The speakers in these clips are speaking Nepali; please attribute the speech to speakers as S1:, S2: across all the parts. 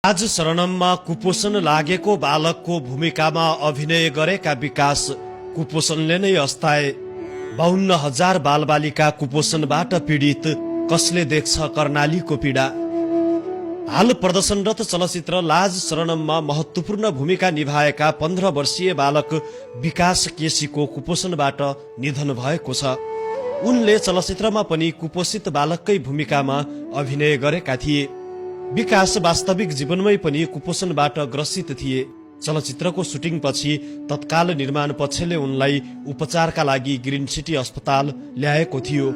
S1: आज शरणममा कुपोषण लागेको बालकको भूमिकामा अभिनय गरेका विकास कुपोषणले नै अस्ताए। 52,000 बालबालिका कुपोषणबाट पीडित, कसले देख्छ कर्णालीको पीडा। हाल प्रदर्शनरत चलचित्र लाज शरणममा महत्वपूर्ण भूमिका निभाएका 15 वर्षीय बालक विकास केसीको कुपोषणबाट निधन भएको छ। उनले चलचित्रमा पनि कुपोषित बालककै भूमिकामा अभिनय गरेका थिए। विकास वास्तविक जीवनमै पनि कुपोषणबाट ग्रसित थिए। चलचित्रको सुटिङपछि तत्काल निर्माण पक्षले उनलाई उपचारका लागि ग्रीन सिटी अस्पताल ल्याएको थियो।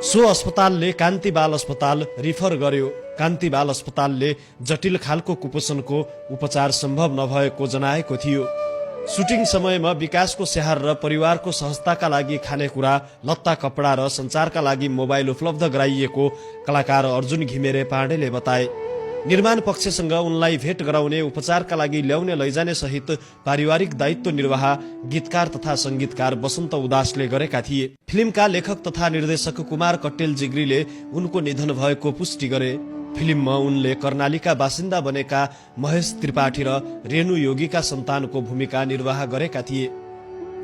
S1: सो अस्पतालले कान्ति बाल अस्पताल रिफर गर्यो। कान्ति बाल अस्पतालले जटिल खालको कुपोषणको उपचार सम्भव नभएको जनाएको थियो। सुटिङ समयमा विकासको स्याहार र परिवारको सहजताका लागि खानेकुरा, लत्ता, कपडा र सञ्चारका लागि मोबाइल उपलब्ध गराइएको कलाकार अर्जुन घिमिरे पाण्डेले बताए। निर्माण पक्षसँग उनलाई भेट गराउने, उपचारका लागि ल्याउने लैजाने सहित पारिवारिक दायित्व निर्वाह गीतकार तथा संगीतकार वसन्त उदासले गरेका थिए। फिल्मका लेखक तथा निर्देशक कुमार कट्टेल जिग्रीले उनको निधन भएको पुष्टि गरे। फिल्ममा उनले कर्णालीका बासिन्दा बनेका महेश त्रिपाठी र रेणु योगीका सन्तानको भूमिका निर्वाह गरेका थिए।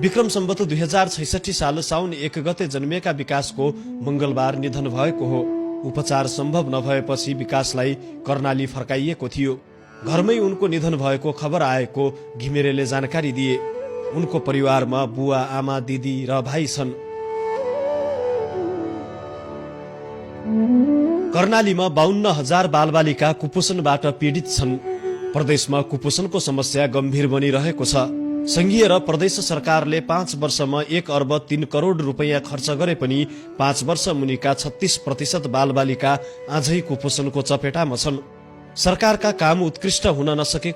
S1: विक्रम सम्वत 2066 साल साउन 1 गते जन्मिएका विकासको मंगलबार निधन भएको हो। उपचार सम्भव नभएपछि विकासलाई कर्णाली फर्काइएको थियो। घरमै उनको निधन भएको खबर आएको घिमिरेले जानकारी दिए। उनको परिवारमा बुवा, आमा, दिदी र भाइ छन्। कर्णालीमा 52,000 बालबालिका कुपोषणबाट पीडित छन्। प्रदेशमा कुपोषणको समस्या गम्भीर बनिरहेको छ। संघीय र प्रदेश सरकारले 5 वर्षमा 1 अर्ब 3 करोड रुपैयाँ खर्च गरे पनि 5 वर्ष मुनिका 36% बालबालिका आजै कुपोषणको चपेटामा छन्। सरकारका काम उत्कृष्ट हुन नसकेको